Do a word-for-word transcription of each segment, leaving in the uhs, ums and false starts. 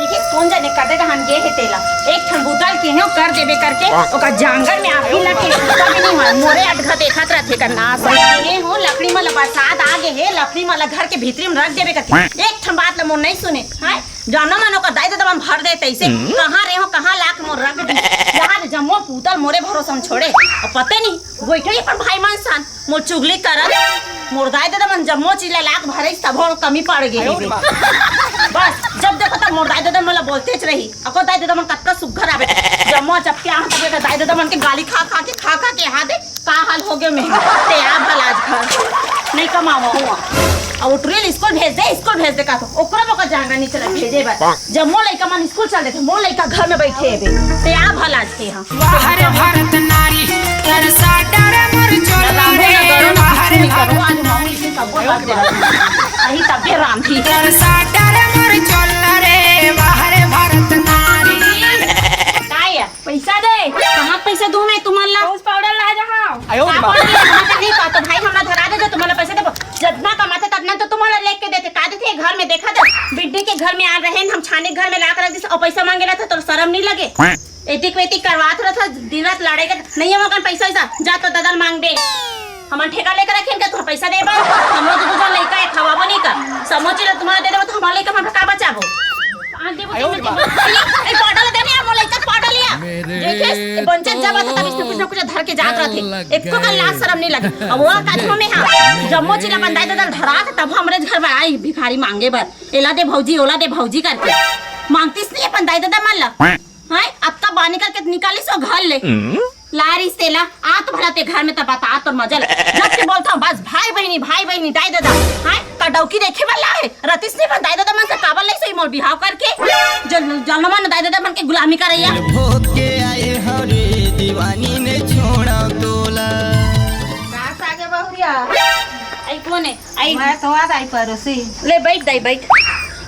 देखिस, कोन जने कदे डहन गे हे तेला। एक ठन बुता ल केहेंव कर देबे करके, ओकर जांगर में आगी लग के कुत्ता भी नहीं होय। मोरे अटघा देखत रथे कर नास। केहेंव लकड़ी मन ल बरसात आ गे हे, लकड़ी मन ल घर के भीतरी में रख देबे करके। एक ठन बात ल मोर नहीं सुने, हैं? जानो मानो ओकर दाई ददा मन भर दे तइसे। कहाँ रेहेंव, कहाँ लाके मोर रख दी। यहाँ ले जम्मो पूतल मोरे भरोसा म छोड़े। अब पते नहीं, गोइठा ही अपन भाई मन सन। मोर चुगली करत, मोर दाई ददा मन जम्मो चीज ला लाके भरे, तभो कमी पड़ गे हे। बस, जब देखो तब मोर दाई ददा मन ला बोलतेच रही। अको दाई ददा मन कतका सुग्घर आवे। जम्मो जब के आहन तब दाई ददा मन के गाली खा खा के, खा खा के, हा दे, का हाल हो गे में। ते आ भला आज घर नहीं कमावा हुआ। अब उठरी ल स्कूल भेज दे, स्कूल भेज दे का तो। ओकरो मोका जांगर नहीं चला भेजे बर। जम्मो लइका मन स्कूल चल देथे, मोर लइका घर में बइठे हेबे। ते आ भला आज के हा। वाह रे भारत नारी, तरसा डर मोर चोला रे। वाह रे भारत नारी। अही तबे रांधी। तरसा डर मोर चोला रे, वाह रे भारत नारी। काय? पैसा दे। कहाँ पैसा दूँ मैं तुमन ला? पाउडर ला जहाँ। का पाउडर ला? हमन तो नहीं पातो भाई, हमला धरा दे जो तुमन ला पैसा देबो। जतना कमाथे ततना तो तुमन ला लेके देथे। का देथे घर में देखा दे। बिड्डी के घर में आ रहे हैं, हम छाने घर में ला कर रख दिस और पैसा मांगे ला था, तोर शरम नहीं लगे? एतिक वेतिक करवात रहत हस, दिन रात लड़े के नहीं है मगन पैसा वैसा, जा तो ददन मांग दे। हमन ठेका लेकर रखेन के तोर पैसा दे बर, हमरो दू दू जन लइका है, खवाबो नहीं कर। समोची ला तुम्हारा दे देबो तो हमार लइका मन का बचाबो? आज देबो तो मैं देबो। ए, ए, पाउडर दे नहीं, मोर लइका पाउडर लिया। देखे, ए बंचन जब आता तब इसने कुछ ना कुछ धर के जात रहथे। एको का लाज शरम नहीं लगे। अब वो कथो में हाँ, जम्मो चिला बंदाई ददल धरा था, तब हमरे घर में आई भिखारी मांगे बर। एला दे भौजी, ओला दे भौजी करके। मांगतिस नहीं अपन दाई ददा मन ला। हाय, अतका बानी करके निकालिस वो घर ले। लारिस तेला, आ तो भला ते घर में त बता तो मजा ले। जब के बोलता हूँ, बस भाई बहिनी, भाई बहिनी, दाई ददा। हाय, का डौकी देखे वाला है? रतिस नहीं बन दाई ददा मन से काबर ले सही मोर बिहाव करके। जन-, जनमन दाई ददा मन के गुलामी करैया। भोग के आए हरे दीवानी ने छोड़ा तोला। का सागे बहुरिया? आई कोन है? आई। मैं तो आ दाई परोसी। ले बैठ दाई, बैठ।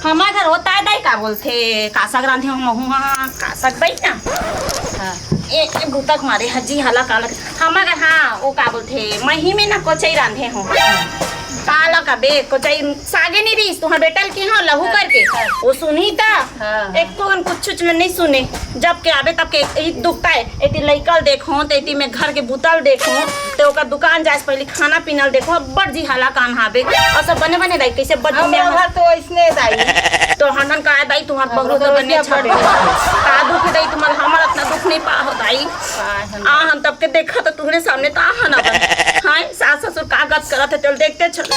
हमार घर होता है दाई, का बोलथे, का साग रांधे हो महू, हाँ, का साग, बैठ ना। हाँ। ए, ए, भूतक मारे, हजी हाला कालक। हमार घर, हाँ, वो का बोलथे, मही में ना कोचई रांधे हो। काला का बे, कोचई सागे नहीं रहीस, तुम्हार बेटा ल के हाँ, लहू हाँ, करके। हाँ। वो सुनी ता, हाँ, हाँ। एको गन कुछ, कुछ नहीं सुने। जब के आबे तब के ई दुखता है। एती लइका ल देखो, त एती में घर के बुता ल देखो, ते ओकर दुकान जाए से पहले खाना पीना ल देखो, बड़ जी हाला कान हाबे। और सब बने बने दाई, कैसे बड़ हम में घर तो ऐसने दाई। तो हनन का है दाई, तुम्हार हम बहू तो तो बने वैसे छबे। बड़ का दुख है दाई तुम्हार, हमर इतना दुख नहीं पा हो दाई। का है? आ हम तब के देखा तो तुम्हारे सामने तो आहा ना बन। हाँ, सास ससुर का गत करत है, चल देखते चल।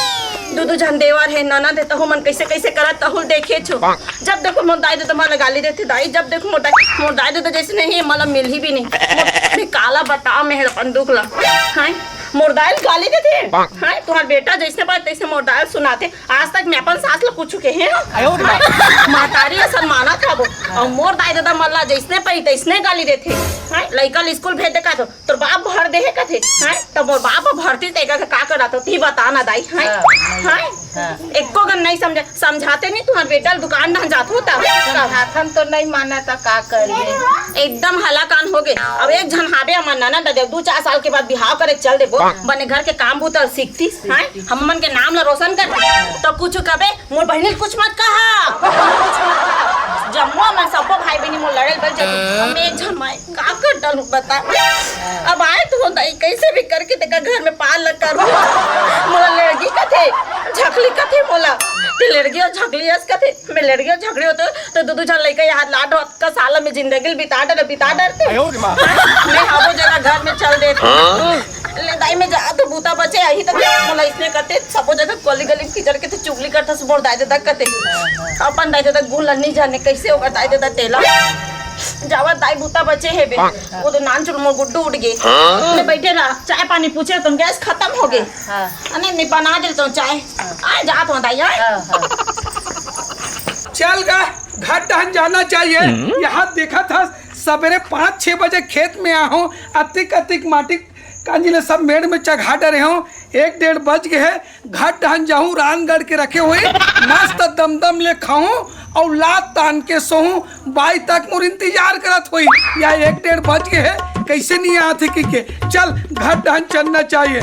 दू दू झन देवर है, ननद है, तहु मन कैसे कैसे करत, तहु देखे छो। जब देखो मोर दाई ददा मन ला गाली देथे दाई, जब देखो मोर दाई, मोर दाई ददा जैसे नहीं है, मतलब मिलही भी नहीं। मोर, मैं काला बताओ, मैं अपन दुख ला। हाँ, मोर दाई ल गाली देथे। हाँ, तुम्हार बेटा जैसे बात तैसे मोर दाई ल सुनाथे। आज तक मैं अपन सास ला कुछ कहे हूँ? आयो रे माँ। महतारी असन मानत हबो। और मोर दाई ददा मन ला जैसने पही तैसने गाली देथे। हाँ, लइका ल स्कूल भेज दे का तो तोर बाप भर दे हे कथे, हैं? त मोर बाप ह भरती तेकर के का करत हो? ती बता ना दाई, हैं? हाँ, नहीं। हैं? हाँ। एको गन नहीं समझे, समझाते नहीं, तुम्हार बेटा ल दुकान डहन जात हो त? समझाथन तो नहीं माना त का करबे? एकदम हलाकान हो गे। अब एक झन हाबे हमर ननद दे, दू चार साल के बाद बिहाव करे चल देबो, बने घर के काम बूता सीखती, हैं? हमन के नाम ला रोशन कर, तो कुछ कबे मोर बहिनी ल कुछ मत कहा। जम्मो मन सबो भाई बहिनी मोर लड़े ल बल जाथे। हम एक झन माई का कर डालू बता। अब आए तो दाई कैसे भी करके तेका घर में पार लग करू। मोला लड़की कथे, झकली कथे मोला। ते लड़की और झकली अस कथे। मैं लड़की और झकली होते तो दू दू झन लइका यहाँ लाड होत का साल में जिंदगी ल बिता डर, बिता डरते। आयो रे माँ। मैं हबो जगह घर में चल देते। ले दाई, मैं जा तो बूता बचे, आही तो मोला इसने करते, सबो जगह गली गली फिजर के ते चुगली करता, मोर दाई ददा कते। अपन दाई ददा गुण ल नहीं जाने, कैसे ओकर दाई ददा तेला। जावा दाई, बूता बचे हे बे। वो तो नान चुर मोर गुड्डू उठ गे। मैं बैठे रहा, चाय पानी पूछे तो गैस खत्म हो गे। हाँ। अने नहीं बना दे तो चाय। आ जात हो दाई, हाँ? हाँ, हाँ। चल गा, घर डहन जाना चाहिए। यहाँ देखा था, सवेरे पाँच छह बजे खेत में आहो, अतिक अतिक माटी कांजी ले सब मेड़ में चघा डरे हो। एक डेढ़ बज गे हे, घर डहन जाहूँ, रांध गढ़ के रखे हुए, मस्त दमदम ले खाहूँ और लात तान के सोहूँ। बाई तक मोर इंतजार करत होई, या एक डेढ़ बज गे हे, कैसे नहीं आत हे कि के। चल, घर डहन चलना चाहिए।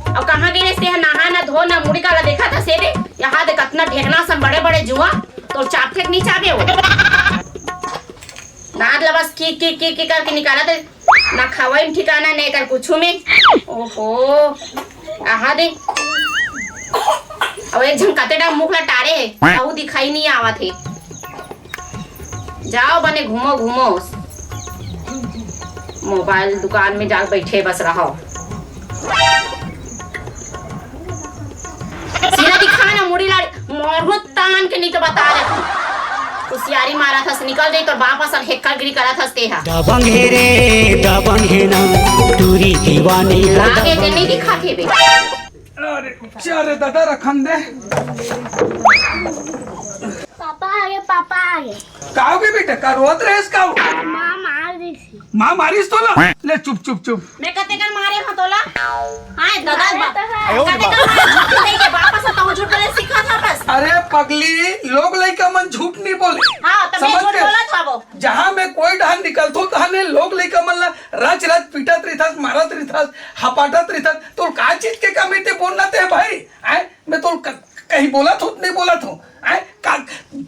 अब कहाँ गे रेहेस तेहा? नहा ना धो ना मुड़ी काला देखत हस रे। एहा दे कतना ढेकना सन बड़े बड़े जुआ, तोर चाप फेंक नहीं चाबे हो। दांत ला बस की की की की करके निकालत हे। ना खवई में ठिकाना नहीं कर कुछु में। ओहो, एहा दे। अउ एक झन कते डहर मुख ला टारे हे, अउ दिखाई नहीं आवत हे। जाव बने घूमो घूमो। मोबाइल दुकान में जाके बइठे बस रहो। सीधा दिखा ना मुड़ी ला, मारहूं तान के, नहीं तो बता देथंव। हुसियारी मारत हस, निकल जाई तोर बाप असन हेक्कड़गिरी करत हस तेहा। दबंग हे रे, दबंग हे ना, टूरी दीवानी ला आगे दबंग ते नहीं हे। दिखात हे बे। अरे, अरे दादा, रखन दे। पापा आगे, पापा आगे। का होगे बेटा, का रोवत रहेस का? माँ मार दिस। माँ मारिस तोला? ले चुप, चुप, चुप। मैं कते कन मारे हंव तोला? हाय दादा, मारे बा-, तो है। कते कन मारे, झूठ नहीं के, बाप असन तहूं झूठ बोले सीखा था बस। अरे पगली, लोग लइका मन झूठ नहीं बोले। हाँ, तो मैं समझ झूठ के? बोलत हंव वो। जहाँ मैं कोई डहर निकलथंव, तहाँ ले लोग लइका मन ला रच रच पीटत रहिथस, मारत रहिथस, हपाटत रहिथस। तोर का चीज के कमी ते बोलना ते भाई? आय, मैं तोर क-, कहीं बोलत हंव, नहीं बोलत हंव। आय, का,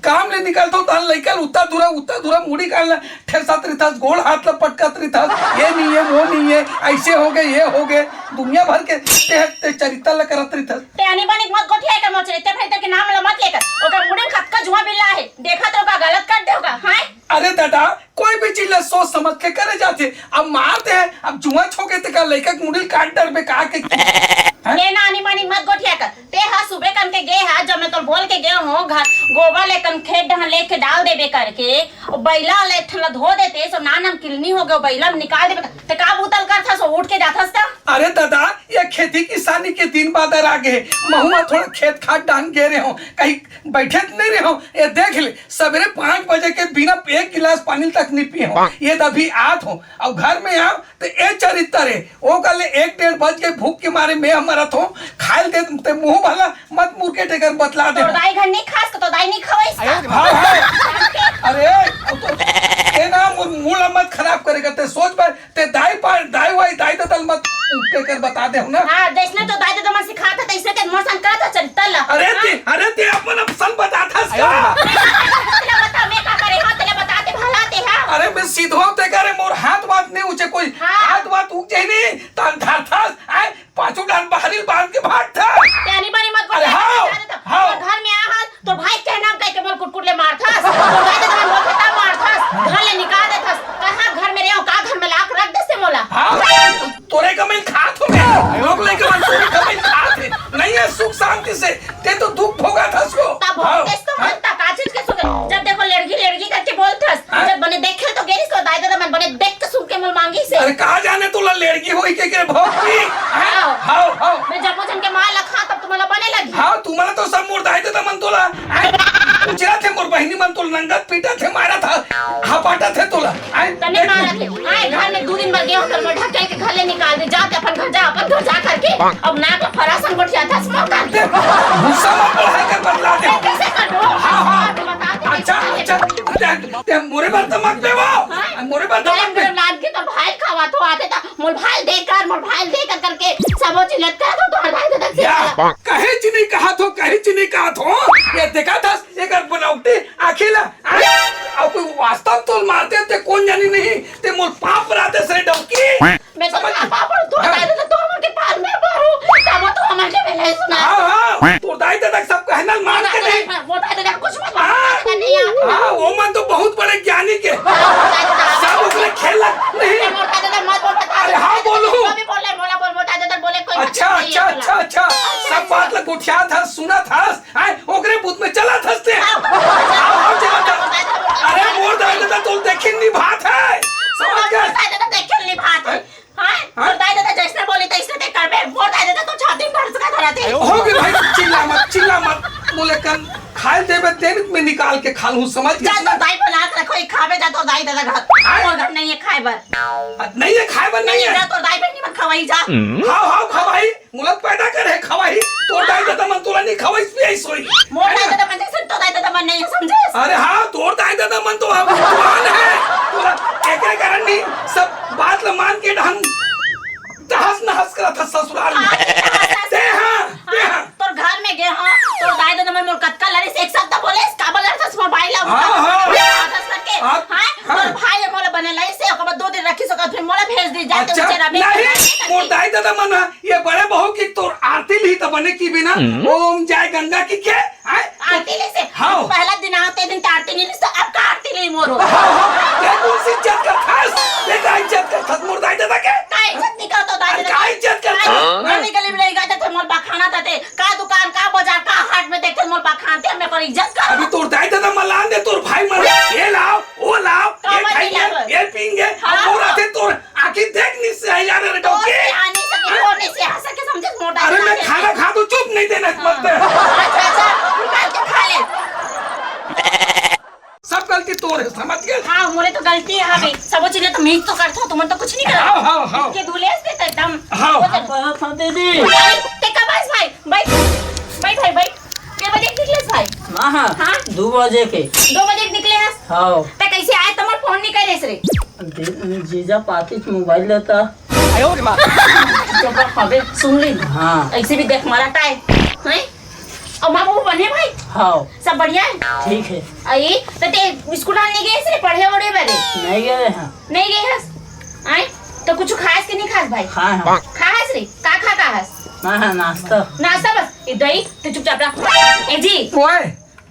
काम ले निकलथंव, तहाँ लइका ल उत्ता दूरा, उत्ता दूरा मुड़ी कान ला ठेसत रहिथस, गोड़ हाथ ला पटकत रहिथस, ये नहीं है, वो नहीं है, ऐसे होगे, ये होगे, दुनिया भर के ते, ते चरित्तर ला करत रहिथस। ते आनी बानी मत गोठिया कर मोर चरित्तर भरित्तर के नाम ला मत लेकर। ओकर मुड़ी में कतका जुआ बिल्ला हे, देखत रहो का गलत कर दे होगा, हाय? अरे दादा, कोई भी चीज ला सोच समझ के करे जाथे। अब मार दे, अब जुआ छोके ते का लइका के मुड़ी ल काट डरबे का के? हैं? ये ना आनी बानी मत गोठिया कर। ते हा सुबह कन के गे हा, जब मैं तोर बोल के गे हंव घर, गोबर ले कन खेत डहर लेके डाल देबे करके, अउ बइला ले ठन ला धो देते, सो नान नान किलनी होगे, बइला में निकाल देबे, ते का बूता ल करथस, सो उठ के जाथस त? अरे दादा, ये खेती किसानी के दिन बादर आ गे, महूं हा थोड़ा खेत खार डहर गे रहे हंव, कहीं बइठे त नहीं रहे हंव। ये देख ले, सबेरे पाँच बजे के बिना एक गिलास पानी तक नहीं पिए हंव। ये त अभी आत हंव, अउ घर में आंव, त ए चरित्तर हे, ओ काले एक डेढ़ बज के भूख के मारे मैं मरत हंव, खाय ल दे ते मुंह भला मत मुरके टेकर बतला दे। तोर दाई घर नहीं खास, तो दाई नहीं खवाइस का? हाँ, हाँ। अरे, अब तो, ए ना, मुंह, मुंह ला मत खराब करे करते, सोच पर, ते दाई पार, दाई वाई, दाई ददा ल मत टेकर बता दे हंव ना। हाँ, जइसने तो दाई ददा मन सिखात हे, तइसने ते मोर संग करत हे चरित्तर ला। अरे हाँ? ते, अरे ते अपन असल बताथस का? तेला बता, मैं का करे हंव, तेला बता, ते भला ते हा। अरे मैं सीधवा ते करे, मोर हाथ वाथ नहीं उचे कोई। हाँ। हाथ वाथ उचे नहीं, तन धरथस, आय, पाछू डांड बहरी बांध के भागथस। ते आनी बानी मत बोल, अरे हाँ, बता देथंव। हाँ। तोर घर में आ हंव, तोर भाई के नाम कहिके मोर कुटकुट ले मारथस। तोर दाई ददा मन बोलथे तब मारथस। घर ले निकाल देथस। कहाँ घर में रहे हंव, का घर में लाके रख देस ते मोला? हाँ, तोरे कमई खात हंव मैं। लोग लइका मन तोरे कमई खात हे। नहीं हे सुख शांति से। ते तो दुख भोगथस वो। तब हाँ, भोगथस तो हाँ। मन तक का चीज के सुख। जब देखो लेड़गी, लेड़गी करके बोलथस। हाँ। जब बने देखे तो गे रहिस तो दाई ददा मन बने देख के सुन के मोला मांगिस हे। अरे का जाने तोला लेड़गी होही के, के भौंकी। हाँ। हाँ, हाँ। मैं जम्मो झन के मार ला खा तब तुम्हारा बने लगी। हाँ, तुम्हारा तो सब मोर दाई ददा मन तोला। हाँ। उजरथे मोर बहिनी मन तोला नंगत पीटथे, मारथे, हपाटथे तोला। हाँ। तने मारथे। हाँ, घर में दू दिन बर गे हंव, त मोला ढकेल के घर ले निकाल दे। जा ते अपन घर जा, अपन घर जा करके। अब नाक ला फरासन गोठियाथस मोर करके। गुस्सा मत बढ़ा कर बतला दे। मैं कैसे कर दूँ? हाँ, हाँ। बता दे, अच्छा, बता दे। अच्छा। ते, ते मोरे बर त मत बेवा। हाँ? मोरे बर त अरे, मत बे। मेरे नान के तो भाई खावा तो आते था। मोर भाई देकर, मोर भाई देकर करके सबो चिल्लत कर तो तोहर भाई दे दे। या, कहे चिनी कहा थो, कहे चिनी कहा थो। ये देखा था, एकर बनावटी आँखी ला, हाँ? अउ कोई वास्तव तोल मारते ते कोन जानी नहीं, ते मोर पाप राते से डौकी। मैं तो समझ पापा पड़ू, तोर हाँ। दाई ददा तो हमर के पास में पड़ू, तब तो हमर के पहले सुना। हाँ, हाँ, तोर दाई ददा सब कहना मान के नहीं। मोर दाई ददा कुछ मत हाँ। मार, नहीं आता। हाँ, वो मन तो बहुत बड़े ज्ञानी के। मोर दाई ददा सब ओकरे खेल लग नहीं। मोर दाई ददा मत बोल, बता अरे दे। हाँ, बोलू। अभी बोले, बोला, बोल, मोर दाई ददा बोले कोई अच्छा, नहीं अच्छा, है, अच्छा, बोला। अच्छा। सब बात ला गोठियाथस, सुनथस। आय, ओकरे बूथ में चलथस ते। हाँ। हाँ, हाँ, चलथस। अरे, मोर दाई ददा तोल देखिन निभात हे। समझ गए? मोर दाई ददा देखिन निभात हे। हाँ? हाँ? मोर दाई ददा जैसने बोली, तैसने ते करबे। मोर दाई ददा तो छाती में धर सका धरा दे। हो गए भाई, चिल्ला मत, चिल्ला मत। बोले कन खाए देबे, तेन में निकाल के खा लूँ, समझ गए जा ना? तो दाई बना के रखो, ये खाबे जा तो दाई ददा घर। हाँ? मोर घर नहीं है खाए बर। नहीं है खाए बर, नहीं नहीं है। जा तो दाई बहनी मत खवाई जा। हाँ, हाँ, खवाई। मोला पैदा करे हे खवाही, तोर दाई ददा मन तोला नहीं खवाइस पियाइस होही। मोर दाई ददा मन जैसे तोर दाई ददा मन नहीं है, समझे? अरे हाँ, तोर दाई ददा मन तो अब जवान है। तोला एकरे कारण नहीं, सब बात ला मान के ढंग तहस नहस करत हस ससुराल में। अरे, तहस नहस मने कि बिना ओम जय गंगा कि के? हैं? आरती ले से। हाँ। पहला दिन आते दिन त आरती नहीं ले से, अब का आरती ले मोरो? हाँ, हाँ, ये कौन सी इज्जत कर खास? ये का इज्जत कर खास? मोर दाई ददा के? का इज्जत नहीं करतो दाई अरे ददा? का इज्जत कर खास? हाँ? गली गली में नहीं गए थे, मोर बखाना थे। का दुकान, का बाजार, का हाट में देखते मोर बखानते, हमने पर इज्जत कर। अभी तोर दाई ददा मलान दे, तोर भाई मन, ये लाओ, वो लाओ, का ये बात खाएंगे, नहीं लाओ? ये पीएंगे, हाँ। अब मोर आते तोर आखिर देख नहीं से यार, अरे ओ, डौकी। से आने सके, ओ, नहीं से आ सके, समझे, मोटा अरे, मैं खाना खा दूं, चुप नहीं देना, हाँ। मत दे। अच्छा, अच्छा, निकाल के खा ले। सब गलती तोर है, समझ गए? हाँ, मोरे तो गलती है, हाँ भाई। सबो चीजें तो मैं ही तो करता हूँ, तुमन तो कुछ नहीं करा। हाँ, हाँ, हाँ। के धुले से तो एकदम हाँ। वो तो हाँ, हाँ, दीदी। अरे, ते कब आइस भाई? बैठ, बैठ भाई, बैठ। के बजे निकलेस भाई? हाँ, हाँ। हाँ? दू बजे के। दो बजे के निकले हस? हाँ। ते कैसे आए, तुम्हार फोन नहीं करे रे? दे-, जीजा पाकिट मोबाइल लेता। चुप रह, अबे, सुन ले। हाँ। ऐसे भी देख, मारा टाई। हैं? और माँ बाबू बने भाई? हाँ। सब बढ़िया है? ठीक है। अरे, तो ते स्कूल आने गए से पढ़े ओढ़े बरे? नहीं गए हैं। नहीं गए हस? आए? तो कुछ खास के नहीं खास भाई? हाँ, हाँ। खास रे? का खा का हस? हाँ, हाँ, नाश्ता। नाश्ता बस? ए दही, ते चुपचाप रह। ए जी। ओए।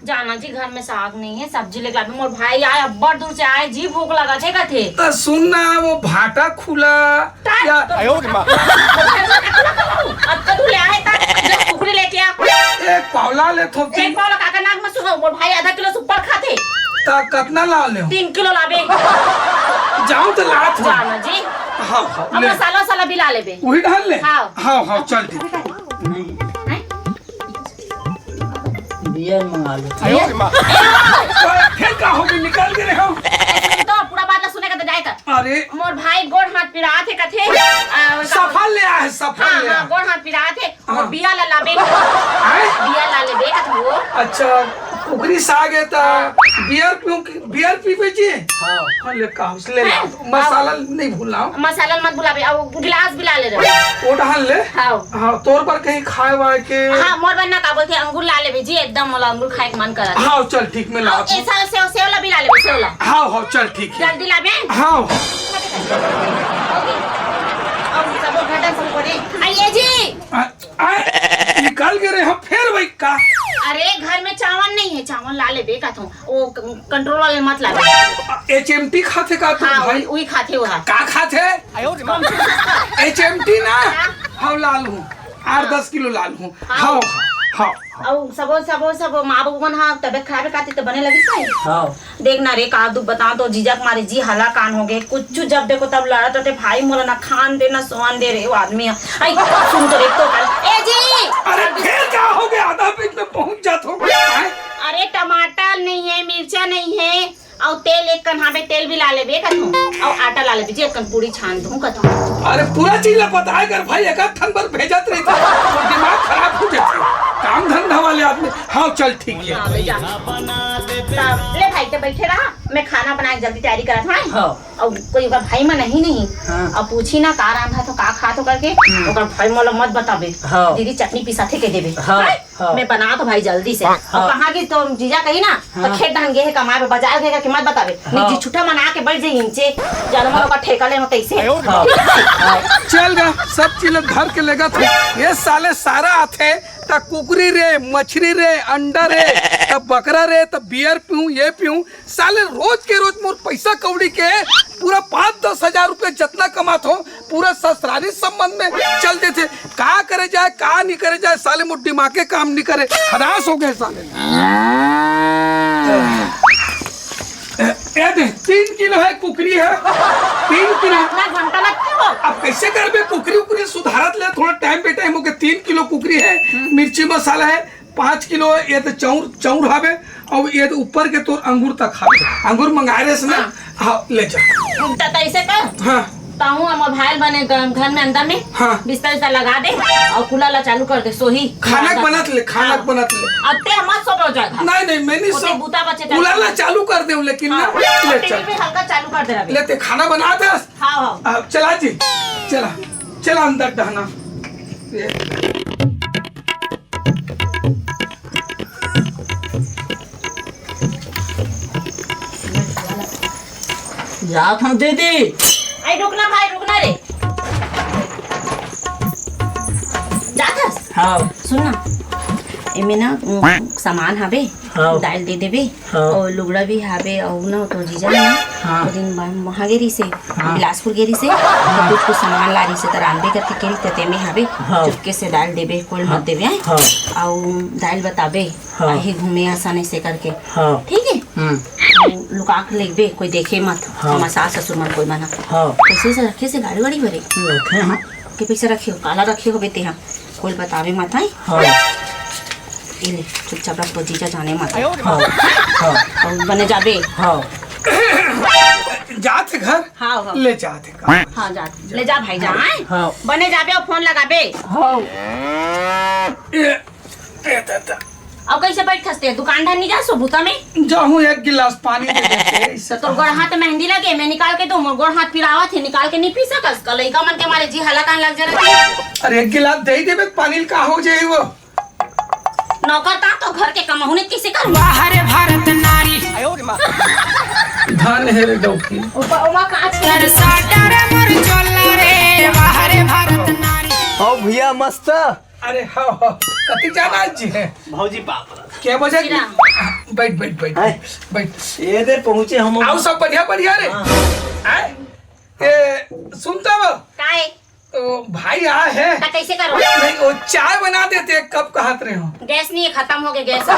जाना जी, घर में साग नहीं है, सब्जी लेके लाबे। मोर भाई आए, अब्बड़ दूर से आए जी, भूख लगा थे कथे। त सुन ना, वो भाटा खुला ता-, या तो आयो रे माँ। अब कदू ले आए ता, जो कुकरी लेके आ। एक पावला ले थोपती। एक पावला काका नाक में सुनो, मोर भाई आधा किलो से ऊपर खाथे। त कतना ला ले? तीन किलो लाबे। जाओ त लात हो। जाना जी। हाँ, हाँ, अब ले। मसाला वसाला भी ला लेबे। वही डाल ले? हाँ। हाँ, हाँ, चल ठीक। हैं? बियर मंगा लो। आयो रे माँ। तो फिर का हो गई, निकल गए हो? ऐसे नहीं तो पूरा बात ला सुने का तो जाए का। अरे। मोर भाई गोड़ हाथ पिरात है कथे। आ, का सफल ले आए, सफल हाँ, ले हाँ, आए। गोड़ हाथ पिरात है। और हाँ। बियर ला लाबे। आए? बियर ला लेबे कथे वो। अच्छा, कुकरी साग है ता बियर पीऊं कि, बियर पीबे जी? हाँ। हाँ, ले का, ले ला। हैं? मसाला नहीं भूलना। मसाला मत भुलाबे, अब गिलास भी ला ले रहे। वो डाल ले। हाँ। हाँ, तोर पर कहीं खाए वाए के। हाँ, मोर बर ना का बोलथे, अंगूर ला लेबे जी, एकदम मोला अंगूर खाए के मन करत। हाँ, चल ठीक, मैं लात हूँ। ऐसा सेव, सेव ला भी ला लेबे, सेव ला। हाँ, हाँ, चल ठीक है। जल्दी लाबे। हाँ। अब सब घटन सब करे। आइए जी। आ, आ, निकल गए रे हम, फिर वही का? अरे, घर में चावल नहीं है, चावल ला लेबे का तू। वो क-, कंट्रोल वाले मत लाबे। एचएमटी खाथे का तू हाँ, भाई? वही, वही खाथे वो। का खाथे? एचएमटी ना? हाँ। हाँ, लाल हूँ। आठ हाँ। दस किलो लाल हूँ। हाँ। हाँ, हाँ, हाँ। अउ सबो, सबो, सबो माँ बाबू मन हा तबियत खराब है काती तो बने लगी सही। हाँ। देख ना रे, का दुख बताओ तो जीजा के मारे जी हलाकान हो गए। कुछ जब देखो तब लड़त रहते भाई, मोला ना खान दे ना सोन दे रे वो आदमी। आई सुन तो रे तो कर। ए जी! अरे फिर क्या हो गया? आधा बीच में पहुंच जात हो। हैं? अरे टमाटर नहीं है, मिर्चा नहीं है, अउ तेल एक कन हाबे, तेल भी ला लेबे कथो, अउ आटा ला लेबे जी, एक कन पूरी छान दूं कथो। अरे पूरा चीज ला बताए कर भाई, एक आध ठन बर भेजत रही था, दिमाग खराब हो जाते। काम धंधा वाले आदमी। हाँ चल ठीक है। हाँ, ले जा। तब ले भाई, तो बैठे रहा, मैं खाना बना के जल्दी तैयारी करत हूँ। हाँ। अब कोई ओकर भाई मन नहीं, नहीं। हाँ। अब पूछी ना का रांधा तो का खात हो करके, हम्म। ओकर भाई मोला मत बताबे। हाँ। दीदी चटनी पिसाथे कह देबे। हाँ, हैं? हाँ। मैं बना तो भाई जल्दी से। हाँ। अब कहाँ की तो जीजा कही ना, तो हाँ। खेत धान गे हे कमाए बर, बाजार गे हे करके मत बताबे। हाँ। निजी छुट्टा मना के बैठ जाई इंचे, जानो मन ओकर ठेका ले हो तैसे। हाँ। हाँ। चल गा, सब चीज धर के लेगा था। ये साले सारा आथे, त कुकरी रे, मछरी रे, अंडा रे, त बकरा रे, त बियर पीऊं, ये पीऊं, साले रोज के रोज मोर पैसा कौड़ी के पूरा पाँच दस हजार रुपया जतना कमात हो, पूरा ससुरारी संबंध में चल देथे। का करे जाए, का नहीं करे जाए, साले मोर दिमागे काम नहीं करे, हदास हो गए साले। ए, ए दे, तीन किलो है कुकरी है, तीन किलो। इतना घंटा लगता हो? अब कैसे करबे, कुकरी उकरी सुधारत ले, थोड़ा टाइम पे टाइम हो गया। तीन किलो कुकरी है, मिर्ची मसाला है, पाँच किलो ये तो चाउर, चाउर हावे, और ये तो ऊपर के तोर अंगूर तक हावे। अंगूर मंगाए रहे ना? हाँ। हाँ, ले जा। त-, त ऐसे कर। हाँ। ताहू हम भाई बने ग-, घर में अंदर में हाँ। बिस्तर उस्तर लगा दे और कूलर ला चालू कर दे, सोही। खाना के बनत ले, खाना के हाँ। बनत ले। अब ते मत सो जाएगा। नहीं, नहीं, मैं नहीं ओते सो। बूता बचे कूलर ला चालू कर दे, लेकिन ना, हाँ। ले टीवी चल। पे हल्का चालू कर दे रहे। लेते खाना बना दे। हाँ, हाँ। अब चला जी, चला, चला अंदर डहना। ये। जात हूँ दीदी। आई रुकना भाई, रुकना रे। जात हस? हाँ। सुन ना, एमे ना, उम, सामान हाबे, हाँ। दाल दे देबे, हाँ। अउ लुगड़ा भी हाबे, अउ ना तो जीजा ना, हाँ। वो दिन बा-, वहाँ गे रहिसे, हाँ। बिलासपुर गे रहिसे, हाँ। तो कुछ कुछ सामान ला रहिसे, त रांधबे करके कही, त तेमे हाबे, हाँ। चुपके से दाल देबे, कोल हाँ। मत देबे, हैं? हाँ। अउ दाल बताबे, हाँ। आही घूमे असन ऐसे करके। हाँ। ठीक है? हम्म। अउ लुका के लेगबे, कोई देखे मत, हाँ। हमर सास ससुर मन कोई मना। हाँ। कैसे से रखे से गाड़ी वाड़ी भरे? रखे हैं। के पैसा रखे हो, काला रखे हो बेटे, हाँ। कोई बतावे मत, हैं? हाँ। ये ले, चुपचाप रख, तो जीजा जाने मत। हाँ, हाँ। अउ बने जाबे। हाँ। जात हे घर? हाँ, हाँ। ले जात हे घर। हाँ, जा। ले जा भाई, जा, हैं? हाँ। बने जाबे अउ फोन लगाबे। हाँ। ए, ए, दा, दा। अउ कैसे बैठ खसते? दुकान धर नहीं जा, सुबुता में? जाहूँ, एक गिलास पानी दे देते, ऐसे तो गोड़ हाथ मेहंदी लगे, मैं निकाल के दूँ, मोर गोड़ हाथ पिरावत हे, निकाल के नहीं पी सकस? का लइका मन के मारे जी हला कान लग जा रहा। अरे, एक गिलास दे देबे, पानी का हो जाए वो? नौकर का तो घर के कमहुनी किसी कर। बाहर भारत नारी। धन हे रे डौकी। ऊपर, ओमा कांच के तरसा डरे मोर चोला रे, बाहर भारत नारी। आओ भैया, मस्त। अरे हाँ, हाँ। कति जाना जी है? भौजी बाप रे। क्या बजे? श्री राम। बैठ, बैठ, बैठ, हैं? बैठ। ये दे पहुँचे हम। आओ, सब बढ़िया, बढ़िया रे। हाँ। हैं? ए, सुनता वो? काय? तो भाई आ है। ता कैसे करो? नहीं, वो चाय बना देते, एक कप कहत रहे हो। गैस नहीं है, खत्म हो गया गैस।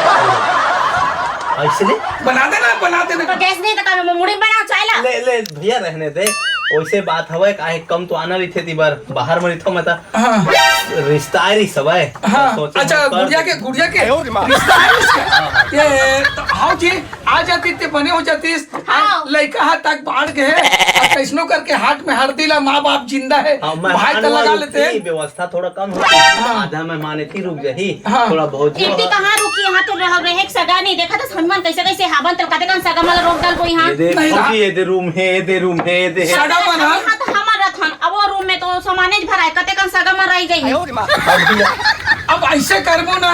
ऐसे नहीं? बना देना, बना देना। तो गैस नहीं तो कल मुड़ी बनाओ, चाय ला। ले, ले, भैया, रहने दे। वैसे बात हवे, काहे कम तो आना रहिथे, ती बर बाहर में रहिथो मैं ता। हाँ। रिश्ता है रही सबै। हाँ। सोचे अच्छा, हम कर गुड़िया दे। के, गुड़िया के। आयो रे माँ। रिश्ता है इसका। हाँ। ये, तो, हाँ जी, आ जाती ते बने हो जाती। हाँ। लइका हाथ तक बाढ़ गए। अब कैसनो करके हाथ में हल्दी ला, माँ बाप जिंदा है। हाँ, भाई मेहमान तो लगा वाली लेते हैं। थी, व्यवस्था थोड़ा कम होती। हाँ। आधा मेहमान थी, रुक जाही। हाँ। थोड़ा बहुत जो इतनी कहाँ रुकी, यहाँ तो रह, रहे एक सगा नहीं देखा था, हनुमान कैसे कैसे हावन तल काटे कन सगा माला रोक डाल को यहाँ। ये दे, नहीं रहा। ये दे रूम है, ये दे रूम है, ये दे है। सगा मन, हाँ? हाँ, तो हमारा था, अब वो रूम में तो सामाने भरा है, कते कन सगा मन रह जाइए। अब ऐसे करबो ना,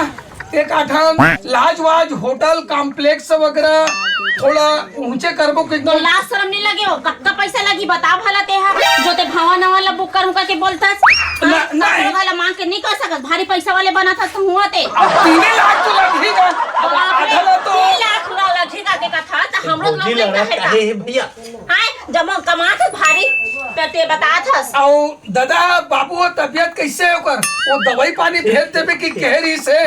एक आठन लाज वाज होटल कॉम्प्लेक्स वगैरह थोड़ा ऊंचे करबो के तो एकदम। लाज शर्म नहीं लगे हो, कतका पैसा लगी बता भला ते हा, जो ते भावा नवा ला बुक करूं का के बोलता। ना, नहीं। कपड़ा वाला मांग के नहीं कर सकत, भारी पैसा वाले बना था तो हुआ ते। अब तीन लाख तो लग ही गए। बाप रे, आधा ला तो तीन लाख ला लग ही का के कथा, तो हमरो तो भौजी लग लड़ा रहा है। काहे है भैया? हाँ, जब हम कमात है भारी, तो ते बतात हस। अउ दादा, बाबू, वो तबियत कैसे है ओकर? वो दवाई पानी भेज देबे कि कह रही से?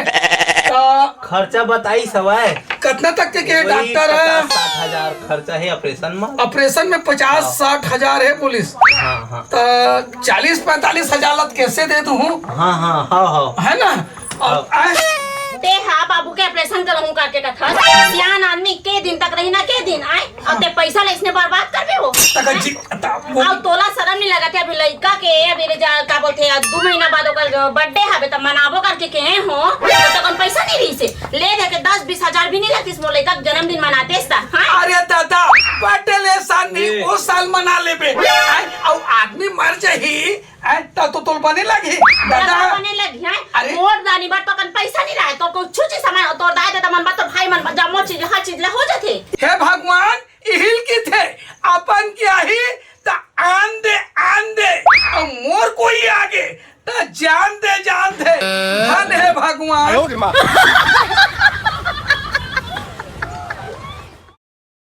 तो खर्चा बताई सवाय। कितना तक के, के वही डॉक्टर है? पचास साठ हजार खर्चा है ऑपरेशन में। ऑपरेशन में पचास हाँ। साठ हजार है पुलिस। हाँ, हाँ। तो चालीस पैंतालीस हजार लत कैसे दे दूँ? हाँ, हाँ, हाँ, हाँ। है ना? और हाँ। आए? ते हा बाबू के ऑपरेशन करहूं करके कथा। सियान आदमी के दिन तक रही ना, के दिन आए? अब ते पैसा ले इसने बर्बाद कर दे हो। तक जी, त-, वो अब तोला शर्म नहीं लगत है? अभी लइका के, अभी रे जा, का बोलते हैं, दो महीना बाद ओकर बर्थडे हवे, त मनाबो करके के हो, त तकन पैसा नहीं रही से। ले दे के दस बीस हजार भी नहीं लगतीस मोर लइका के जन्मदिन मनाते स, हाँ? अरे दादा, बर्थडे ले साल नहीं, ए। वो साल मना लेबे। आए, अउ आदमी मर जाही, हैं? त तो तोल बने लगी, दादा। बने लगी, हैं? अरे। मोर दानी बर तो कन पैसा नहीं रहे, तो कुछ चीज सामान, तोर दाई दे मन बर, तो भाई मन बर, जम्मो चीज, हर चीज ला हो जाथे। हे भगवान, इहिल की थे, अपन के आही, त आन दे, आन दे, अउ मोर कोई आगे, त जान दे, जान दे। धन हे भगवान। आयो रे माँ।